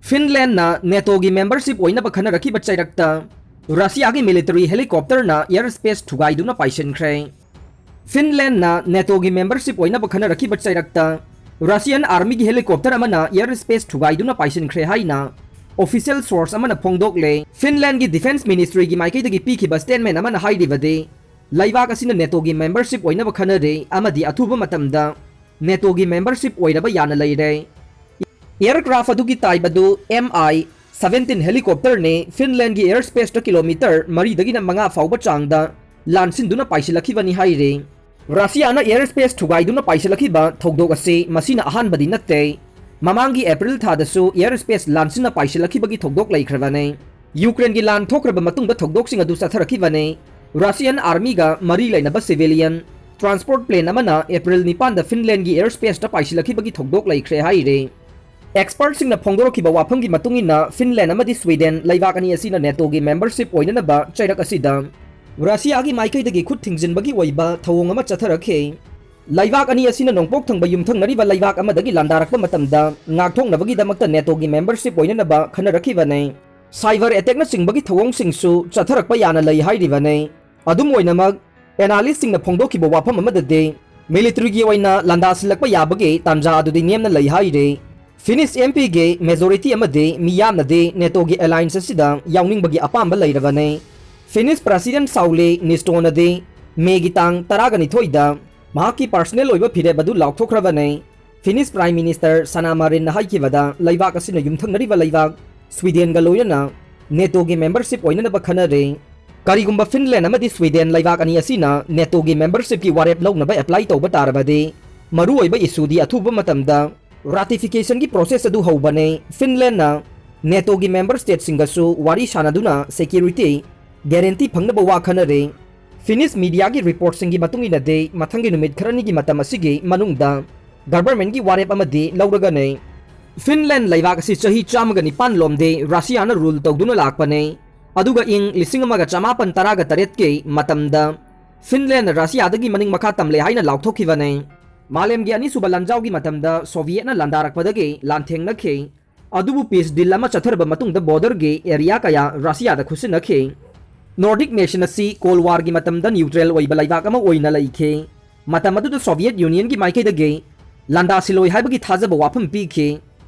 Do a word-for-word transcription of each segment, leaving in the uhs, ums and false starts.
ꯐꯤꯟꯂꯦꯟꯅ ꯅꯦꯇꯣꯒꯤ membership ꯑꯣꯏꯅꯕ ꯈꯟꯅꯔꯛꯈꯤꯕ ꯆꯩꯔꯛꯇ ꯔꯁꯤꯌꯥꯒꯤ military ꯍꯦꯂꯤꯀꯣꯞꯇꯔꯅ air space ꯊꯨꯒꯥꯏꯗꯨꯅ ꯄꯥꯏꯁꯤꯟꯈ꯭ꯔꯦ꯫ ꯐꯤꯟꯂꯦꯟꯅ ꯅꯦꯇꯣꯒꯤ membership ꯑꯣꯏꯅꯕ ꯈꯟꯅꯔꯛꯈꯤꯕ ꯆꯩꯔꯛꯇ Russian ꯑꯥꯔꯃꯤꯒꯤ ꯍꯦꯂꯤꯀꯣꯞꯇꯔ ꯑꯃꯅ ꯑꯦꯌꯔ ꯁ꯭ꯄꯦꯁ ꯊꯨꯒꯥꯏꯗꯨꯅ ꯄꯥꯏꯁꯤꯟꯈ꯭ꯔꯦ ꯍꯥꯏꯅ ꯑꯣꯐꯤꯁꯤꯌꯦꯜ ꯁꯣꯔꯁ ꯑꯃꯅ ꯐꯣꯡꯗꯣꯛꯂꯦ꯫ ꯐꯤꯟꯂꯦꯟꯒꯤ ꯗꯤꯐꯦꯟꯁ ꯃꯤꯅꯤꯁꯇ꯭ꯔꯤꯒꯤ ꯃꯥꯏꯀꯩꯗꯒꯤ ꯄꯤꯈꯤꯕ ꯁ꯭ꯇꯦꯠꯃꯦꯟ ꯑꯃꯅ ꯍꯥꯏꯔꯤꯕꯗꯤ, ꯂꯩꯕꯥꯛ ꯑꯁꯤꯅ ꯅꯦꯇꯣꯒꯤ ꯃꯦꯝꯕꯔꯁꯤꯞ ꯑꯣꯏꯅꯕ ꯈꯟꯅꯔꯦ ꯑꯃꯗꯤ ꯑꯊꯨꯕ ꯃꯇꯝꯗ ꯅꯦꯇꯣꯒꯤ ꯃꯦꯝꯕꯔꯁꯤꯞ ꯑꯣꯏꯔꯕ ꯌꯥꯅ ꯂꯩꯔꯦ꯫ ꯑꯦꯌꯔꯀ꯭ꯔꯥꯐ ꯑꯗꯨꯒꯤ type ꯑꯗꯨ ꯑꯦꯝ ꯑꯥꯏ ꯁꯚꯦꯟꯇꯤꯟ ꯍꯦꯂꯤꯀꯣꯞꯇꯔꯅꯤ꯫ ꯐꯤꯟꯂꯦꯟꯒꯤ ꯑꯦꯌꯔ ꯁ꯭ꯄꯦꯁꯇ ꯀꯤꯂꯣꯃꯤꯇꯔ ꯃꯔꯤꯗꯒꯤꯅ ꯃꯉꯥ ꯐꯥꯎꯕ ꯆꯥꯡꯗ ꯂꯥꯟꯁꯤꯟꯗꯨꯅ ꯄꯥꯏꯁꯤꯜꯂꯛꯈꯤꯕꯅꯤ ꯍꯥꯏꯔꯤ꯫ ꯔꯁꯤꯌꯥꯅ ꯑꯦꯌꯔ ꯁ꯭ꯄꯦꯁ ꯊꯨꯒꯥꯏꯗꯨꯅ ꯄꯥꯏꯁꯤꯜꯂꯛꯈꯤꯕ ꯊꯧꯗꯣꯛ ꯑꯁꯤ ꯃꯁꯤꯅ ꯑꯍꯥꯟꯕꯗꯤ ꯅꯠꯇꯦ꯫ ꯃꯃꯥꯡꯒꯤ ꯑꯦꯄ꯭ꯔꯤꯜ ꯊꯥꯗꯁꯨ ꯑꯦꯌꯔ ꯁ꯭ꯄꯦꯁ ꯂꯥꯟꯁꯤꯟꯅ ꯄꯥꯏꯁꯤꯜꯂꯛꯈꯤꯕꯒꯤ ꯊꯧꯗꯣꯛ ꯂꯩꯈ꯭ꯔꯕꯅꯤ꯫ ꯌꯨꯀ꯭ꯔꯦꯟꯒꯤ ꯂꯥꯟ ꯊꯣꯛꯈ꯭ꯔꯕ ꯃꯇꯨꯡꯗ ꯊꯧꯗꯣꯛꯁꯤꯡ ꯑꯗꯨ ꯆꯠꯊꯔꯛꯈꯤꯕꯅꯤ꯫ ꯔꯁꯤꯌꯟ ꯑꯥꯔꯃꯤꯒ ꯃꯔꯤ ꯂꯩꯅꯕ ꯁꯤꯚꯤꯂꯤꯌꯟ ꯇ꯭ꯔꯥꯟꯁꯄꯣꯔꯠ ꯄ꯭ꯂꯦꯟ ꯑꯃꯅ ꯑꯦꯄ꯭ꯔꯤꯜ ꯅꯤꯄꯥꯟꯗ ꯐꯤꯟꯂꯦꯟꯒꯤ ꯑꯦꯌꯔ ꯁ꯭ꯄꯦꯁꯇ ꯄꯥꯏꯁꯤꯜꯂꯛꯈꯤꯕꯒꯤ ꯊꯧꯗꯣꯛ ꯂꯩꯈ꯭ꯔꯦ ꯍꯥꯏꯔꯤ꯫ ꯑꯦꯛꯁꯄꯔꯠꯁꯤꯡꯅ ꯐꯣꯡꯗꯣꯔꯛꯈꯤꯕ ꯋꯥꯐꯝꯒꯤ ꯃꯇꯨꯡ ꯏꯟꯅ, ꯐꯤꯟꯂꯦꯟ ꯑꯃꯗꯤ ꯁ꯭ꯋꯤꯗꯦꯟ ꯂꯩꯕꯥꯛ ꯑꯅꯤ ꯑꯁꯤꯅ ꯅꯦꯇꯣꯒꯤ ꯃꯦꯝꯕꯔꯁꯤꯞ ꯑꯣꯏꯅꯅꯕ ꯆꯩꯔꯛ ꯑꯁꯤꯗ ꯔꯁꯤꯌꯥꯒꯤ ꯃꯥꯏꯀꯩꯗꯒꯤ ꯈꯨꯠ ꯊꯤꯡꯖꯤꯟꯕꯒꯤ ꯑꯣꯏꯕ ꯊꯧꯑꯣꯡ ꯑꯃ ꯆꯠꯊꯔꯛꯈꯤ꯫ ꯂꯩꯕꯥꯛ ꯑꯅꯤ ꯑꯁꯤꯅ ꯅꯣꯡꯄꯣꯛ ꯊꯪꯕ ꯌꯨꯝꯊꯪꯅꯔꯤꯕ ꯂꯩꯕꯥꯛ ꯑꯃꯗꯒꯤ ꯂꯥꯟꯗꯥꯔꯛꯄ ꯃꯇꯝꯗ ꯉꯥꯛꯊꯣꯛꯅꯕꯒꯤꯗꯃꯛꯇ ꯅꯦꯇꯣꯒꯤ ꯃꯦꯝꯕꯔꯁꯤꯞ ꯑꯣꯏꯅꯅꯕ ꯈꯟꯅꯔꯛꯈꯤꯕꯅꯤ꯫ ꯁꯥꯏꯕꯔ ꯑꯦꯇꯦꯛꯅꯆꯤꯡꯕꯒꯤ ꯊꯧꯑꯣꯡꯁꯤꯡꯁꯨ ꯆꯠꯊꯔꯛꯄ ꯌꯥꯅ ꯂꯩ ꯍꯥꯏꯔꯤꯕꯅꯤ꯫ ꯑꯗꯨꯝ ꯑꯣꯏꯅꯃꯛ, ꯑꯦꯅꯥꯂꯤꯁꯁꯤꯡꯅ ꯐꯣꯡꯗꯣꯛꯈꯤꯕ ꯋꯥꯐꯝ ꯑꯃꯗꯗꯤ, ꯃꯤꯂꯤꯇꯔꯤꯒꯤ ꯑꯣꯏꯅ ꯂꯥꯟꯗꯥꯁꯤꯜꯂꯛꯄ ꯌꯥꯕꯒꯤ ꯇꯥꯟꯖꯥ ꯑꯗꯨꯗꯤ ꯅꯦꯝꯅ ꯂꯩ ꯍꯥꯏꯔꯤ꯫ ꯐꯤꯅꯤꯁ ꯑꯦꯝ ꯄꯤꯒꯤ ꯃꯦꯖꯣꯔꯤꯇꯤ ꯑꯃꯗꯤ ꯃꯤꯌꯥꯝꯅꯗꯤ ꯅꯦꯇꯣꯒꯤ ꯑꯦꯂꯥꯏꯟꯁ ꯑꯁꯤꯗ ꯌꯥꯎꯅꯤꯡꯕꯒꯤ ꯑꯄꯥꯝꯕ ꯂꯩꯔꯕꯅꯤ꯫ ꯐꯤꯅꯤꯁ ꯄ꯭ꯔꯦꯁꯤꯗꯦꯟꯠ ꯁꯥꯎꯂꯤ ꯅꯤꯁꯇꯣꯅꯗꯤ ꯃꯦꯒꯤ ꯇꯥꯡ ꯇꯔꯥꯒ ꯅꯤꯊꯣꯏꯗ ꯃꯍꯥꯛꯀꯤ ꯄꯔꯁꯅꯦꯜ ꯑꯣꯏꯕ ꯐꯤꯔꯦꯞ ꯑꯗꯨ ꯂꯥꯎꯊꯣꯛꯈ꯭ꯔꯕꯅꯤ꯫ ꯐꯤꯅꯤꯁ ꯄ꯭ꯔꯥꯏꯝ ꯃꯤꯅꯤꯁꯇꯔ ꯁꯅꯥ ꯃꯥꯔꯤꯟꯅ ꯍꯥꯏꯈꯤꯕꯗ, ꯂꯩꯕꯥꯛ ꯑꯁꯤꯅ ꯌꯨꯝꯊꯪꯅꯔꯤꯕ ꯂꯩꯕꯥꯛ ꯁ꯭ꯋꯤꯗꯦꯟꯒ ꯂꯣꯏꯅꯅ ꯅꯦꯇꯣꯒꯤ ꯃꯦꯝꯕꯔꯁꯤꯞ ꯑꯣꯏꯅꯅꯕ ꯈꯟꯅꯔꯦ꯫ ꯀꯔꯤꯒꯨꯝꯕ ꯐꯤꯟꯂꯦꯟ ꯑꯃꯗꯤ ꯁ꯭ꯋꯤꯗꯦꯟ ꯂꯩꯕꯥꯛ ꯑꯅꯤ ꯑꯁꯤꯅ ꯅꯦꯇꯣꯒꯤ ꯃꯦꯝꯕꯔꯁꯤꯞꯀꯤ ꯋꯥꯔꯦꯞ ꯂꯧꯅꯕ ꯑꯦꯄ꯭ꯂꯥꯏ ꯇꯧꯕ ꯇꯥꯔꯕꯗꯤ, ꯃꯔꯨꯑꯣꯏꯕ ꯏꯁꯨꯗꯤ ꯑꯊꯨꯕ ꯃꯇꯝꯗ ꯔꯥꯇꯤꯐꯤꯀꯦꯁꯟꯒꯤ ꯄ꯭ꯔꯣꯁꯦꯁ ꯑꯗꯨ ꯍꯧꯕꯅꯦ꯫ ꯐꯤꯟꯂꯦꯟꯅ ꯅꯦꯇꯣꯒꯤ ꯃꯦꯝꯕꯔ ꯁ꯭ꯇꯦꯠꯁꯤꯡꯒꯁꯨ ꯋꯥꯔꯤ ꯁꯥꯅꯗꯨꯅ ꯁꯦꯀ꯭ꯌꯨꯔꯤꯇꯤ ꯒꯦꯔꯦꯟꯇꯤ ꯐꯪꯅꯕ ꯋꯥ ꯈꯟꯅꯔꯦ꯫ ꯐꯤꯅꯤꯁ ꯃꯤꯗꯤꯌꯥꯒꯤ ꯔꯤꯄꯣꯔꯠꯁꯤꯡꯒꯤ ꯃꯇꯨꯡ ꯏꯟꯅꯗꯤ, ꯃꯊꯪꯒꯤ ꯅꯨꯃꯤꯠ ꯈꯔꯅꯤꯒꯤ ꯃꯇꯝ ꯑꯁꯤꯒꯤ ꯃꯅꯨꯡꯗ ꯒꯚꯔꯟꯃꯦꯟꯠꯀꯤ ꯋꯥꯔꯦꯞ ꯑꯃꯗꯤ ꯂꯧꯔꯒꯅꯤ꯫ ꯐꯤꯟꯂꯦꯟ ꯂꯩꯕꯥꯛ ꯑꯁꯤ ꯆꯍꯤ ꯆꯥꯝꯃꯒ ꯅꯤꯄꯥꯟ ꯂꯣꯝꯗꯤ ꯔꯁꯤꯌꯥꯅ ꯔꯨꯜ ꯇꯧꯗꯨꯅ ꯂꯥꯛꯄꯅꯤ꯫ ꯑꯗꯨꯒ ꯏꯪ ꯂꯤꯁꯤꯡ ꯑꯃꯒ ꯆꯃꯥꯄꯟ ꯇꯔꯥꯒ ꯇꯔꯦꯠꯀꯤ ꯃꯇꯝꯗ ꯐꯤꯟꯂꯦꯟꯅ ꯔꯁꯤꯌꯥꯗꯒꯤ ꯃꯅꯤꯡ ꯃꯈꯥ ꯇꯝꯂꯦ ꯍꯥꯏꯅ ꯂꯥꯎꯊꯣꯛꯈꯤꯕꯅꯤ꯫ ꯃꯥꯂꯦꯝꯒꯤ ꯑꯅꯤꯁꯨꯕ ꯂꯥꯟꯖꯥꯎꯒꯤ ꯃꯇꯝꯗ ꯁꯣꯚꯤꯌꯦꯠꯅ ꯂꯥꯟꯗꯥꯔꯛꯄꯗꯒꯤ ꯂꯥꯟꯊꯦꯡꯅꯈꯤ꯫ ꯑꯗꯨꯕꯨ peace deal ꯑꯃ ꯆꯠꯊꯔꯕ ꯃꯇꯨꯡꯗ borderꯒꯤ area ꯀꯌꯥ ꯔꯁꯤꯌꯥꯗ ꯈꯨꯠꯁꯤꯟꯅꯈꯤ꯫ Nordic nation ꯑꯁꯤ Cold Warꯒꯤ ꯃꯇꯝꯗ neutral ꯑꯣꯏꯕ ꯂꯩꯕꯥꯛ ꯑꯃ ꯑꯣꯏꯅ ꯂꯩꯈꯤ꯫ ꯃꯇꯝ ꯑꯗꯨꯗ Soviet Unionꯒꯤ ꯃꯥꯏꯀꯩꯗꯒꯤ ꯂꯥꯟꯗꯥꯁꯤꯜꯂꯣꯏ ꯍꯥꯏꯕꯒꯤ ꯊꯥꯖꯕ ꯋꯥꯐꯝ ꯄꯤꯈꯤ꯫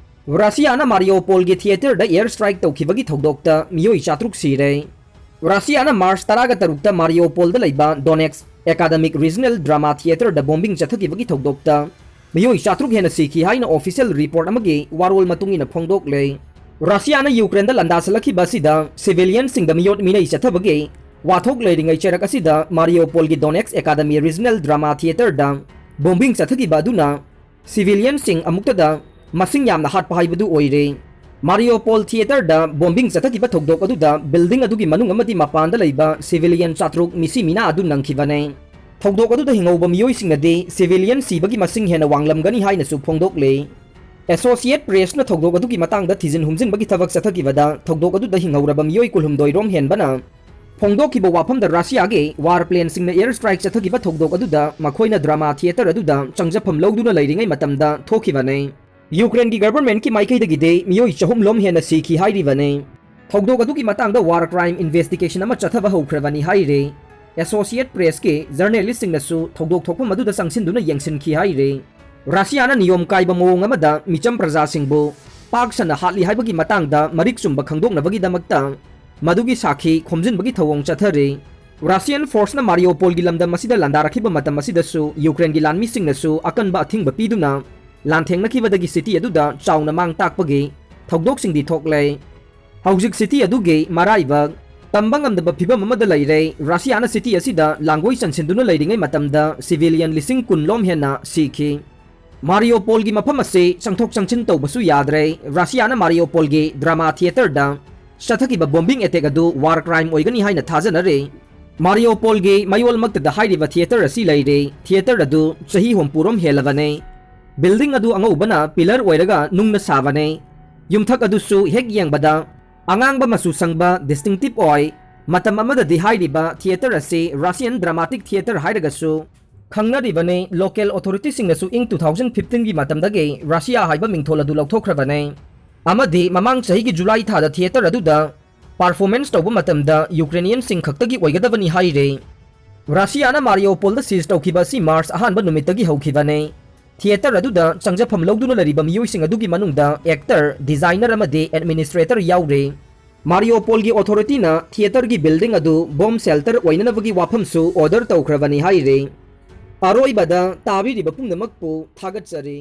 ꯔꯁꯤꯌꯥꯅ Mariupolꯒꯤ theaterꯗ air strike ꯇꯧꯈꯤꯕꯒꯤ ꯊꯧꯗꯣꯛꯇ ꯃꯤꯑꯣꯏ ꯆꯥꯇ꯭ꯔꯨꯛ ꯁꯤꯔꯦ꯫ ꯔꯁꯤꯌꯥꯅ March ꯇꯔꯥꯒ ꯇꯔꯨꯛꯇ Mariupolꯗ ꯂꯩꯕ Donetsk Academic Regional Drama Theaterꯗ bombing ꯆꯠꯊꯈꯤꯕꯒꯤ ꯊꯧꯗꯣꯛꯇ ꯃꯤꯑꯣꯏ ꯆꯥꯇ꯭ꯔꯨꯛ ꯍꯦꯟꯅ ꯁꯤꯈꯤ ꯍꯥꯏꯅ official report ꯑꯃꯒꯤ ꯋꯥꯔꯣꯜ ꯃꯇꯨꯡ ꯏꯟꯅ ꯐꯣꯡꯗꯣꯛꯂꯦ꯫ ꯔꯁꯤꯌꯥꯅ ꯌꯨꯀ꯭ꯔꯦꯟꯗ ꯂꯥꯟꯗꯥꯁꯤꯜꯂꯛꯈꯤꯕ ꯑꯁꯤꯗ civilianꯁꯤꯡꯗ ꯃꯤꯑꯣꯠ ꯃꯤꯅꯩ ꯆꯠꯊꯕꯒꯤ ꯋꯥꯊꯣꯛ ꯂꯩꯔꯤꯉꯩ ꯆꯩꯔꯛ ꯑꯁꯤꯗ Mariupolꯒꯤ Donetsk Academy Regional Drama Theaterꯗ bombing ꯆꯠꯊꯈꯤꯕ ꯑꯗꯨꯅ civilianꯁꯤꯡ ꯑꯃꯨꯛꯇꯗ ꯃꯁꯤꯡ ꯌꯥꯝꯅ ꯍꯥꯠꯄ ꯍꯥꯏꯕꯗꯨ ꯑꯣꯏꯔꯦ꯫ Mariupol theaterꯗ bombing ꯆꯠꯊꯈꯤꯕ ꯊꯧꯗꯣꯛ ꯑꯗꯨꯗ building ꯑꯗꯨꯒꯤ ꯃꯅꯨꯡ ꯑꯃꯗꯤ ꯃꯄꯥꯟꯗ ꯂꯩꯕ civilian ꯆꯥꯇ꯭ꯔꯨꯛ ꯃꯤꯁꯤ ꯃꯤꯅꯥ ꯑꯗꯨ ꯅꯪꯈꯤꯕꯅꯦ꯫ ꯊꯧꯗꯣꯛ ꯑꯗꯨꯗ ꯍꯤꯡꯍꯧꯕ ꯃꯤꯑꯣꯏꯁꯤꯡꯅꯗꯤ civilian ꯁꯤꯕꯒꯤ ꯃꯁꯤꯡ ꯍꯦꯟꯅ ꯋꯥꯡꯂꯝꯒꯅꯤ ꯍꯥꯏꯅꯁꯨ ꯐꯣꯡꯗꯣꯛꯂꯤ꯫ Associate Pressꯅ ꯊꯧꯗꯣꯛ ꯑꯗꯨꯒꯤ ꯃꯇꯥꯡꯗ ꯊꯤꯖꯤꯟ ꯍꯨꯝꯖꯤꯟꯕꯒꯤ ꯊꯕꯛ ꯆꯠꯊꯈꯤꯕꯗ ꯊꯧꯗꯣꯛ ꯑꯗꯨꯗ ꯍꯤꯡꯍꯧꯔꯕ ꯃꯤꯑꯣꯏ ꯀꯨꯟꯍꯨꯝꯗꯣꯏ ꯔꯣꯝ ꯍꯦꯟꯕꯅ ꯐꯣꯡꯗꯣꯛꯈꯤꯕ ꯋꯥꯐꯝꯗ ꯔꯁꯤꯌꯥꯒꯤ war planeꯁꯤꯡꯅ air strike ꯆꯠꯊꯈꯤꯕ ꯊꯧꯗꯣꯛ ꯑꯗꯨꯗ ꯃꯈꯣꯏꯅ drama theater ꯑꯗꯨꯗ ꯆꯪꯖꯐꯝ ꯂꯧꯗꯨꯅ ꯂꯩꯔꯤꯉꯩ ꯃꯇꯝꯗ ꯊꯣꯛꯈꯤꯕꯅꯤ꯫ ꯌꯨꯀ꯭ꯔꯦꯟꯒꯤ governmentꯀꯤ ꯃꯥꯏꯀꯩꯗꯒꯤꯗꯤ ꯃꯤꯑꯣꯏ ꯆꯍꯨꯝ ꯂꯣꯝ ꯍꯦꯟꯅ ꯁꯤꯈꯤ ꯍꯥꯏꯔꯤꯕꯅꯤ꯫ ꯊꯧꯗꯣꯛ ꯑꯗꯨꯒꯤ ꯃꯇꯥꯡꯗ war crime investigation ꯑꯃ ꯆꯠꯊꯕ ꯍꯧꯈ꯭ꯔꯕꯅꯤ ꯍꯥꯏꯔꯤ꯫ Associate Pressꯀꯤ journalistꯁꯤꯡꯅꯁꯨ ꯊꯧꯗꯣꯛ ꯊꯣꯛꯐꯝ ꯑꯗꯨꯗ ꯆꯪꯁꯤꯟꯗꯨꯅ ꯌꯦꯡꯁꯤꯟꯈꯤ ꯍꯥꯏꯔꯤ꯫ ꯔꯁꯤꯌꯥꯅ ꯅꯤꯌꯣꯝ ꯀꯥꯏꯕ ꯃꯑꯣꯡ ꯑꯃꯗ ꯃꯤꯆꯝ ꯄ꯭ꯔꯖꯥꯁꯤꯡꯕꯨ ꯄꯥꯛ ꯁꯟꯅ ꯍꯥꯠꯂꯤ ꯍꯥꯏꯕꯒꯤ ꯃꯇꯥꯡꯗ ꯃꯔꯤꯛ ꯆꯨꯝꯕ ꯈꯪꯗꯣꯛꯅꯕꯒꯤꯗꯃꯛꯇ ꯃꯗꯨꯒꯤ ꯁꯥꯈꯤ ꯈꯣꯝꯖꯤꯟꯕꯒꯤ ꯊꯧꯑꯣꯡ ꯆꯠꯊꯔꯤ꯫ Russian forceꯅ Mariupolꯒꯤ ꯂꯝꯗꯝ ꯑꯁꯤꯗ ꯂꯥꯟꯗꯥꯔꯛꯈꯤꯕ ꯃꯇꯝ ꯑꯁꯤꯗꯁꯨ ꯌꯨꯀ꯭ꯔꯦꯟꯒꯤ ꯂꯥꯟꯃꯤꯁꯤꯡꯅꯁꯨ ꯑꯀꯟꯕ ꯑꯊꯤꯡꯕ ꯄꯤꯗꯨꯅ ꯂꯥꯟꯊꯦꯡꯅꯈꯤꯕꯗꯒꯤ city ꯑꯗꯨꯗ ꯆꯥꯎꯅ ꯃꯥꯡ ꯇꯥꯛꯄꯒꯤ ꯊꯧꯗꯣꯛꯁꯤꯡꯗꯤ ꯊꯣꯛꯂꯦ꯫ ꯍꯧꯖꯤꯛ city ꯑꯗꯨꯒꯤ ꯃꯔꯥꯏꯕꯛ ꯇꯝꯕ ꯉꯝꯗꯕ ꯐꯤꯕꯝ ꯑꯃꯗ ꯂꯩꯔꯦ꯫ ꯔꯁꯤꯌꯥꯅ city ꯑꯁꯤꯗ ꯂꯥꯡꯒꯣꯏ ꯆꯟꯁꯤꯟꯗꯨꯅ ꯂꯩꯔꯤꯉꯩ ꯃꯇꯝꯗ civilian ꯂꯤꯁꯤꯡ ꯀꯨꯟ ꯂꯣꯝ ꯍꯦꯟꯅ ꯁꯤꯈꯤ꯫ ꯃꯥꯔꯤꯌꯣꯄꯣꯜꯒꯤ ꯃꯐꯝ ꯑꯁꯤ ꯆꯪꯊꯣꯛ ꯆꯪꯁꯤꯟ ꯇꯧꯕꯁꯨ ꯌꯥꯗ꯭ꯔꯦ꯫ ꯔꯁꯤꯌꯥꯅ ꯃꯥꯔꯤꯌꯣꯄꯣꯜꯒꯤ drama theaterꯗ ꯆꯠꯊꯈꯤꯕ bombing attack ꯑꯗꯨ war crime ꯑꯣꯏꯒꯅꯤ ꯍꯥꯏꯅ ꯊꯥꯖꯅꯔꯤ꯫ ꯃꯥꯔꯤꯌꯣꯄꯣꯜꯒꯤ ꯃꯌꯣꯜꯃꯛꯇꯗ ꯍꯥꯏꯔꯤꯕ theater ꯑꯁꯤ ꯂꯩꯔꯦ꯫ Theater ꯑꯗꯨ ꯆꯍꯤ ꯍꯨꯝꯐꯨꯔꯣꯝ ꯍꯦꯜꯂꯕꯅꯦ꯫ Building ꯑꯗꯨ ꯑꯉꯧꯕꯅ pillar ꯑꯣꯏꯔꯒ ꯅꯨꯡꯅ ꯁꯥꯕꯅꯦ꯫ ꯌꯨꯝꯊꯛ ꯑꯗꯨꯁꯨ ꯍꯦꯛ ꯌꯦꯡꯕꯗ ꯑꯉꯥꯡꯕ ꯃꯆꯨ ꯁꯪꯕ distinctive ꯑꯣꯏ꯫ ꯃꯇꯝ ꯑꯃꯗꯗꯤ ꯍꯥꯏꯔꯤꯕ theater ꯑꯁꯤ Russian Dramatic Theater ꯍꯥꯏꯔꯒꯁꯨ ꯈꯪꯅꯔꯤꯕꯅꯤ꯫ Local authorityꯁꯤꯡꯅꯁꯨ ꯏꯪ two thousand fifteenꯒꯤ ꯃꯇꯝꯗꯒꯤ ꯔꯁꯤꯌꯥ ꯍꯥꯏꯕ ꯃꯤꯡꯊꯣꯜ ꯑꯗꯨ ꯂꯧꯊꯣꯛꯈ꯭ꯔꯕꯅꯤ꯫ ꯑꯃꯗꯤ ꯃꯃꯥꯡ ꯆꯍꯤꯒꯤ ꯖꯨꯂꯥꯏ ꯊꯥꯗ ꯊꯤꯌꯦꯇꯔ ꯑꯗꯨꯗ ꯄꯔꯐꯣꯔꯃꯦꯟꯁ ꯇꯧꯕ ꯃꯇꯝꯗ ꯌꯨꯀ꯭ꯔꯦꯅꯤꯌꯟꯁꯤꯡ ꯈꯛꯇꯒꯤ ꯑꯣꯏꯒꯗꯕꯅꯤ ꯍꯥꯏꯔꯦ꯫ ꯔꯁꯤꯌꯥꯅ ꯃꯥꯔꯤꯌꯣꯄꯣꯜꯗ ꯁꯤꯖ ꯇꯧꯈꯤꯕ ꯑꯁꯤ ꯃꯥꯔꯆ ꯑꯍꯥꯟꯕ ꯅꯨꯃꯤꯠꯇꯒꯤ ꯍꯧꯈꯤꯕꯅꯤ꯫ ꯊꯤꯌꯦꯇꯔ ꯑꯗꯨꯗ ꯆꯪꯖꯐꯝ ꯂꯧꯗꯨꯅ ꯂꯩꯔꯤꯕ ꯃꯤꯑꯣꯏꯁꯤꯡ ꯑꯗꯨꯒꯤ ꯃꯅꯨꯡꯗ ꯑꯦꯛꯇꯔ, ꯗꯤꯖꯥꯏꯅꯔ ꯑꯃꯗꯤ ꯑꯦꯗꯃꯤꯅꯤꯁꯇ꯭ꯔꯦꯇꯔ ꯌꯥꯎꯔꯦ꯫ ꯃꯥꯔꯤꯌꯣꯄꯣꯜꯒꯤ ꯑꯣꯊꯣꯔꯤꯇꯤꯅ ꯊꯤꯌꯦꯇꯔꯒꯤ ꯕꯤꯜꯗꯤꯡ ꯑꯗꯨ ꯕꯣꯝ ꯁꯦꯜꯇꯔ ꯑꯣꯏꯅꯅꯕꯒꯤ ꯋꯥꯐꯝꯁꯨ ꯑꯣꯔꯗꯔ ꯇꯧꯈ꯭ꯔꯕꯅꯤ ꯍꯥꯏꯔꯦ꯫ ꯑꯔꯣꯏꯕꯗ ꯇꯥꯕꯤꯔꯤꯕ ꯄꯨꯝꯅꯃꯛꯄꯨ ꯊꯥꯒꯠꯆꯔꯤ꯫